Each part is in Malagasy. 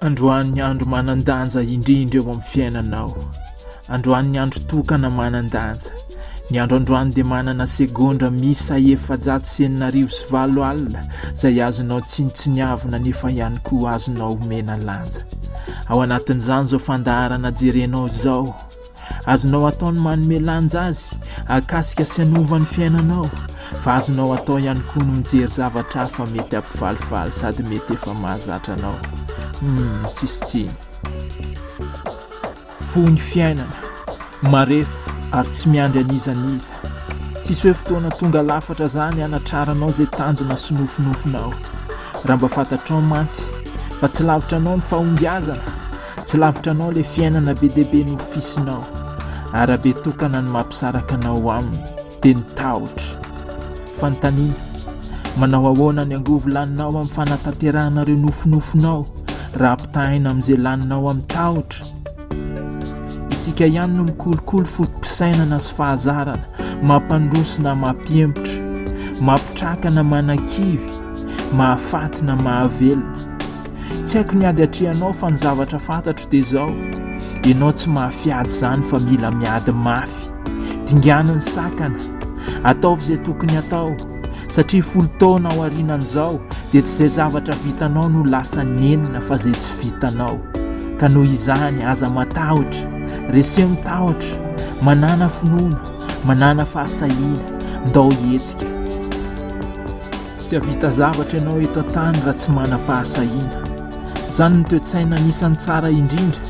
Androany ny andro manan-danja indrindra eo amin'ny fiainanao. Androany ny andro tokana manan-danja. Ny andro androany dia manana segondra miisa 6480 izay azonao tsinontsiniavina nefa ihany koa azonao omena lanja. Ao anatin'izany izao fandaharana jerenao izao. Azonao atao ny manome lanja azy, hahakasika sy hanova ny fiainanao, fa azonao atao ihany koa ny mijery zavatra hafa mety hampifalifaly sady mety efa mahazatra anao. Humm, tsisy tsiny. Fohy ny fiainana, marefo ary tsy miandry an'iza n'iza. Tsisy hoe fotoana tonga lafatra zany hanatraranao izay tanjona sy nofinofinao. Raha mba fantatrao mantsy fa tsy lavitra anao ny fahombiazana, Tsy lavitra anao ilay fiainana be dia be nofisinao. Arabe tokana ny mampisaraka anao aminy, dia ny tahotra. Fanontaniana, Manao ahoana ny angovo laninao amin'ny fanatanterahana ireo nofinofinao raha ampitahaina amin'izay laninao amin'ny tahotra? Isika ihany no mikolokolo foto-pisainana sy fahazarana, mampandroso na mampihemotra, mampitraka na manakivy, mahafaty na mahavelona. Tsy haiko ny ady atrehanao fa ny zavatra fantatro dia izao, ianao tsy mahafiady izany fa mila miady mafy. Dingano ny sakana, ataovy izay tokony atao, satria folo taona aorianan'izao dia tsy izay zavatra vitanao no lasa nenina fa izay tsy vitanao. Ka noho izany aza matahotra, reseo ny tahotra, manàna finoana, manàna fahasahiana, ndao hihetsika. Tsy hahavita zavatra ianao eto an-tany raha tsy manam-pahasahiana. Izany no toe-tsaina anisan'ny tsara indrindra.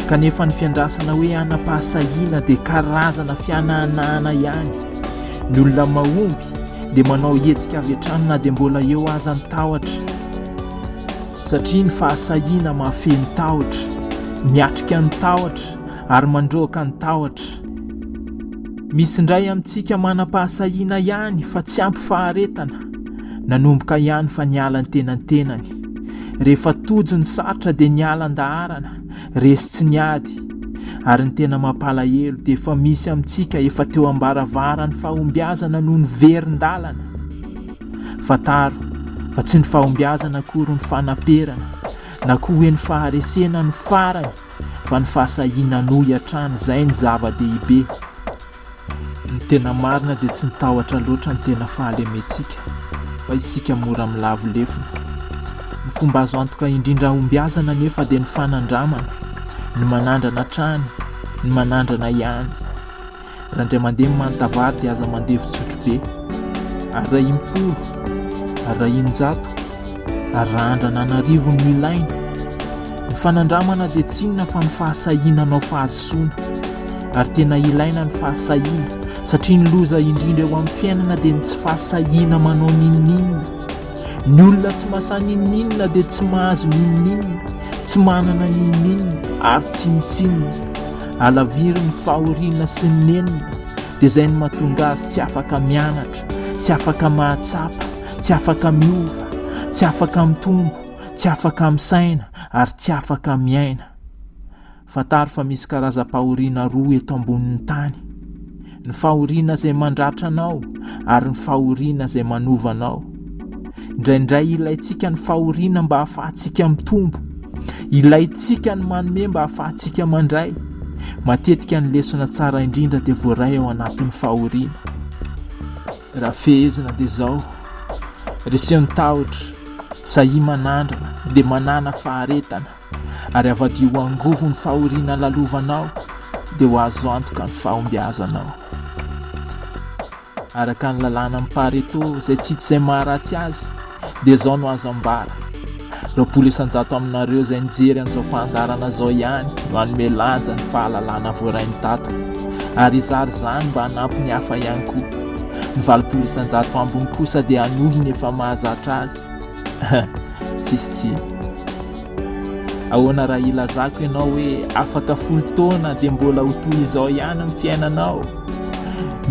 Kanefa ny fiandrasana hoe hanam-pahasahiana dia karazana fianahanahana ihany. Ny olona mahomby dia manao hetsika avy hatrany na dia mbola eo aza ny tahotra. Satria ny fahasahiana mahafehy ny tahotra, miatrika ny tahotra ary mandroaka ny tahotra. Misy indray amintsika manam-pahasahiana ihany fa tsy ampy faharetana. Nanomboka ihany fa niala antenantenany. Rehefa tojo ny sarotra dia niala an-daharana, resy tsy niady. Ary ny tena mampalahelo dia efa misy amintsika efa teo am-baravaran'ny fahombiazana no niverin-dalana. Fantaro fa tsy ny fahombiazana akory no fanaperana, na koa hoe ny faharesena no farany. fa ny fahasahiana hanohy hatrany izay ny zava-dehibe. Ny tena marina dia tsy ny tahotra loatra ny tena fahalementsika fa isika mora milavo lefona. Ny fomba azo antoka indrindra hahombiazana anefa dia ny fanandramana, ny manandrana hatrany, ny manandrana ihany. Raha indray mandeha ny manta vary dia aza mandevin-tsotrobe. Ary raha impolo, ary raha injato, ary raha andrana an'arivony no ilaina. Ny fanandramana dia tsy inona fa ny fahasahiana hanao fahadisoana. Ary tena ilaina ny fahasahiana, satria ny loza indrindra eo amin'ny fiainana dia ny tsy fahasahiana manao n'inon'inona. Ny olona tsy mahasahy n'inon'inona dia tsy mahazo n'inon'inona, tsy manana n'inon'inona ary tsinontsinona. Alaviro ny fahoriana sy ny nenina dia izay no mahatonga azy tsy afaka mianatra, tsy afaka mahatsapa, tsy afaka miova, tsy afaka mitombo, tsy afaka misaina ary tsy afaka miaina. Fantaro fa misy karazam-pahoriana roa eto ambonin'ny tany. Ny fahoriana izay mandratra anao ary ny fahoriana izay manova anao. Indraindray ilaintsika ny fahoriana mba hahafahantsika mitombo. Ilaintsika ny manome mba hahafahantsika mandray. Matetika ny lesona tsara indrindra dia voaray ao anatin'ny fahoriana. Raha fehezina dia izao, reseo ny tahotra, sahia manandrana, dia manàna faharetana. ary avadio ho angovo ny fahoriana lalovanao dia ho azo antoka ny fahombiazanao. Araka ny lalàna amin'ny Pareto izay tsy hita izay maharatsy azy dia izao no azo ambara, 20% aminareo izay nijery an'izao fandaharana izao ihany no hanome lanja ny fahalalana voarainy tato ary hizara izany mba hanampy ny hafa ihany koa. Ny 80% ambiny kosa dia hanolo ny efa mahazatra azy. Tsisy tsiny. Ahoana raha hilazako ianao hoe afaka folo taona dia mbola ho toy izao ihany ny fiainanao?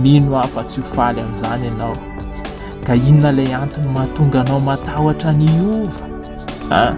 Mino aho fa tsy ho faly amin'izany ianao. Ka inona ilay antony mahatonga anao matahotra ny hiova? An?